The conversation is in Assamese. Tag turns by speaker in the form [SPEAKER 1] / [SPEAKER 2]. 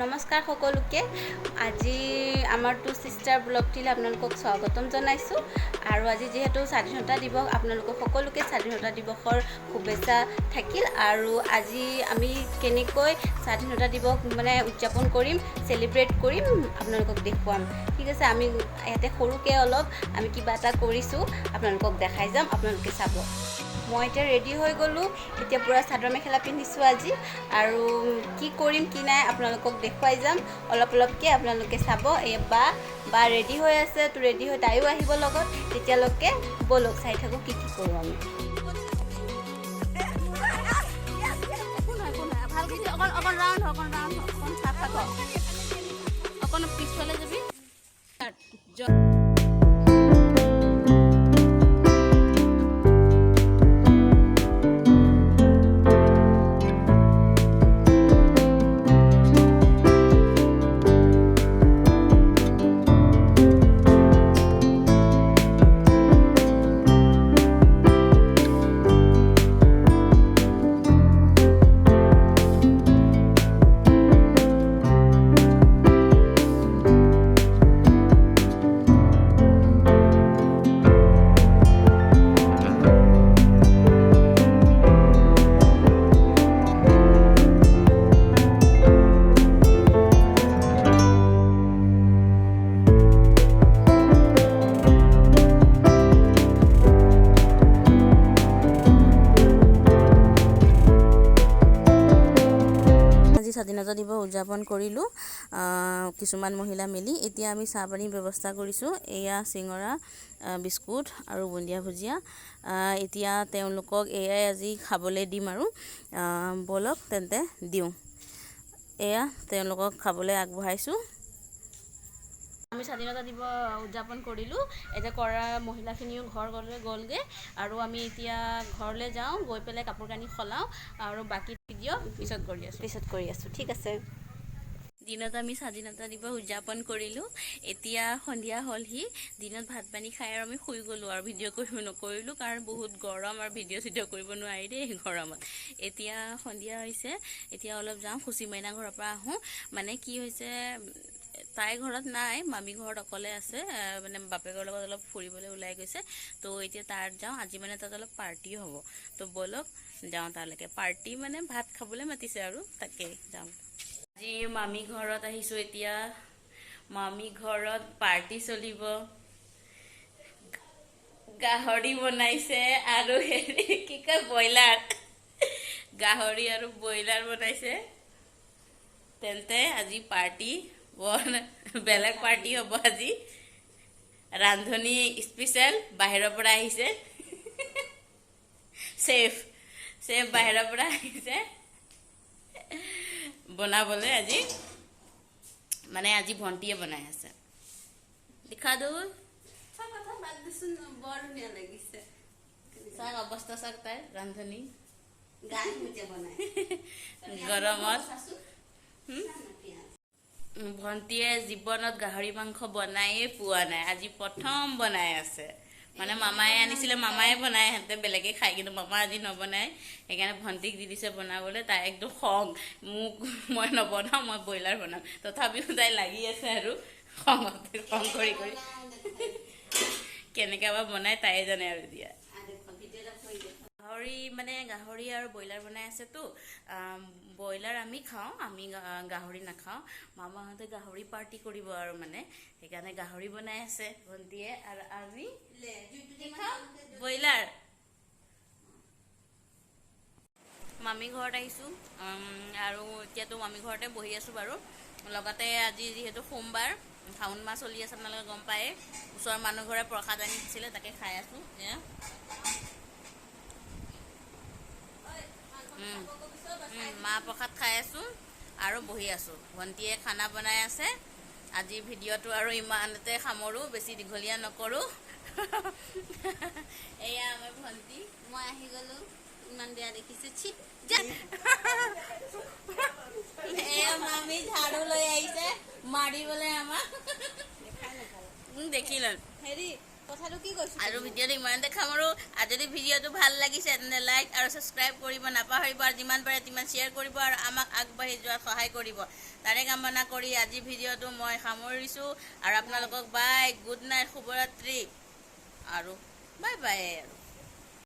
[SPEAKER 1] নমস্কাৰ সকলোকে। আজি আমাৰ টু চিষ্টাৰ ব্লগটিলৈ আপোনালোকক স্বাগতম জনাইছোঁ। আৰু আজি যিহেতু স্বাধীনতা দিৱস, আপোনালোকক সকলোকে স্বাধীনতা দিৱসৰ শুভেচ্ছা থাকিল। আৰু আজি আমি কেনেকৈ স্বাধীনতা দিৱস মানে উদযাপন কৰিম, চেলিব্ৰেট কৰিম, আপোনালোকক দেখুৱাম। ঠিক আছে, আমি ইয়াতে সৰুকৈ অলপ আমি কিবা এটা কৰিছোঁ, আপোনালোকক দেখাই যাম, আপোনালোকে চাব। মই এতিয়া ৰেডি হৈ গ'লোঁ, এতিয়া পূৰা চাদৰ মেখেলা পিন্ধিছোঁ আজি। আৰু কি কৰিম কি নাই আপোনালোকক দেখুৱাই যাম অলপ অলপকৈ, আপোনালোকে চাব। এই বা বা ৰেডি হৈ আছে, তো ৰেডি হৈ তাইও আহিব লগত। তেতিয়ালৈকে ব'লক চাই থাকোঁ কি কি কৰোঁ আমি।
[SPEAKER 2] অকণ পিছফালে যাবি। আজি স্বাধীনতা দিৱস উদযাপন কৰিলোঁ কিছুমান মহিলা মিলি। এতিয়া আমি চাহ পানীৰ ব্যৱস্থা কৰিছোঁ। এয়া চিঙৰা, বিস্কুট আৰু বুন্দিয়া ভুজিয়া। এতিয়া তেওঁলোকক এয়াই আজি খাবলৈ দিম আৰু ব'লক তেন্তে দিওঁ। এয়া তেওঁলোকক খাবলৈ আগবঢ়াইছোঁ। আমি স্বাধীনতা দিৱস উদযাপন কৰিলোঁ। এতিয়া কৰা মহিলাখিনিও ঘৰ গ'লগৈ আৰু আমি এতিয়া ঘৰলৈ যাওঁ, গৈ পেলাই কাপোৰ কানি সলাওঁ আৰু বাকী ভিডিঅ' পিছত কৰি আছোঁ।
[SPEAKER 1] পিছত কৰি আছোঁ, ঠিক আছে।
[SPEAKER 2] দিনত আমি স্বাধীনতা দিৱস উদযাপন কৰিলোঁ। এতিয়া সন্ধিয়া হ'লহি। দিনত ভাত পানী খাই আৰু আমি শুই গ'লোঁ আৰু ভিডিঅ' কৰিব নকৰিলোঁ, কাৰণ বহুত গৰম আৰু ভিডিঅ' চিডিঅ' কৰিব নোৱাৰি দেই গৰমত। এতিয়া সন্ধিয়া হৈছে, এতিয়া অলপ যাওঁ খুচি মাইনা ঘৰৰ পৰা আহোঁ। মানে কি হৈছে, তাই ঘৰত নাই, মামী ঘৰত অকলে আছে, মানে বাপেকৰ লগত অলপ ফুৰিবলৈ ওলাই গৈছে। তো এতিয়া তাত যাওঁ। আজি মানে তাত অলপ পাৰ্টি হ'ব, তো ব'লক যাওঁ তালৈকে। পাৰ্টি মানে ভাত খাবলৈ মাতিছে আৰু তাকে যাওঁ। আজি মামী ঘৰত আহিছোঁ। এতিয়া মামী ঘৰত পাৰ্টি চলিব। গাহৰি বনাইছে আৰু হেৰি কি কয় ব্ৰইলাৰ, গাহৰি আৰু ব্ৰইলাৰ বনাইছে। তেন্তে আজি পাৰ্টি বৰ বেলেগ পাৰ্টি হ'ব আজি। ৰান্ধনী স্পেচিয়েল বাহিৰৰ পৰা আহিছে, চেফ চেফ বাহিৰৰ পৰা আহিছে বনাবলৈ আজি। মানে আজি ভণ্টিয়ে বনাই আছে। দেখা দো
[SPEAKER 1] কথা বাদ দিচোন, বৰ ধুনীয়া লাগিছে।
[SPEAKER 2] চাওক অৱস্থা, চাওক তাইৰ ৰান্ধনী
[SPEAKER 1] গান এতিয়া বনাই
[SPEAKER 2] গৰমত। ভণ্টিয়ে জীৱনত গাহৰি মাংস বনায়ে পোৱা নাই, আজি প্ৰথম বনাই আছে। মানে মামায়ে আনিছিলে, মামায়ে বনায়, সিহঁতে বেলেগে খায়, কিন্তু মামা আজি নবনায়, সেইকাৰণে ভণ্টিক দি দিছে বনাবলৈ। তাই একদম খং, মোক মই নবনাওঁ, মই ব্ৰইলাৰ বনাম। তথাপিও তাই লাগি আছে আৰু খঙতে খং কৰি কৰি কেনেকৈ বা বনায় তাই জানে আৰু। এতিয়া গাহৰি মানে গাহৰি আৰু ব্ৰইলাৰ বনাই আছেতো। ব্ৰইলাৰ আমি খাওঁ, আমি গাহৰি নাখাওঁ। মামাহঁতে গাহৰি পাৰ্টি কৰিব আৰু মানে সেইকাৰণে গাহৰি বনাই আছে ভণ্টিয়ে আৰু আমি কি খাওঁ ব্ৰইলাৰ। মামী ঘৰত আহিছোঁ আৰু এতিয়াতো মামী ঘৰতে বহি আছোঁ বাৰু। লগতে আজি যিহেতু সোমবাৰ, শাওণ মাহ চলি আছে, আপোনালোকে গম পায়েই। ওচৰৰ মানুহ ঘৰে প্ৰসাদ আনি দিছিলে, তাকে খাই আছোঁ। এয়া মাহ প্ৰসাদ খাই আছোঁ আৰু বহি আছোঁ। ভণ্টিয়ে খানা বনাই আছে। আজি ভিডিঅ'টো আৰু ইমানতে সামৰোঁ, বেছি দীঘলীয়া নকৰোঁ। এয়া আমাৰ ভণ্টি।
[SPEAKER 1] মই আহি গ'লোঁ, ইমান বেয়া দেখিছে, ছি।
[SPEAKER 2] এয়া মামী ঝাড়ু লৈ আহিছে মাৰিবলৈ আমাক। দেখিলে
[SPEAKER 1] হেৰি কথাটো কি কৈছো?
[SPEAKER 2] আৰু ভিডিঅ'টো ইমানতে সামৰোঁ। আৰু যদি ভিডিঅ'টো ভাল লাগিছে, তেন্তে লাইক আৰু ছাবস্ক্ৰাইব কৰিব নাপাহৰিব আৰু যিমান পাৰে তিমান শ্বেয়াৰ কৰিব আৰু আমাক আগবাঢ়ি যোৱাত সহায় কৰিব, তাৰে কামনা কৰি আজি ভিডিঅ'টো মই সামৰিছোঁ। আৰু আপোনালোকক বাই, গুড নাইট, শুভৰাত্ৰি আৰু বাই বাই আৰু।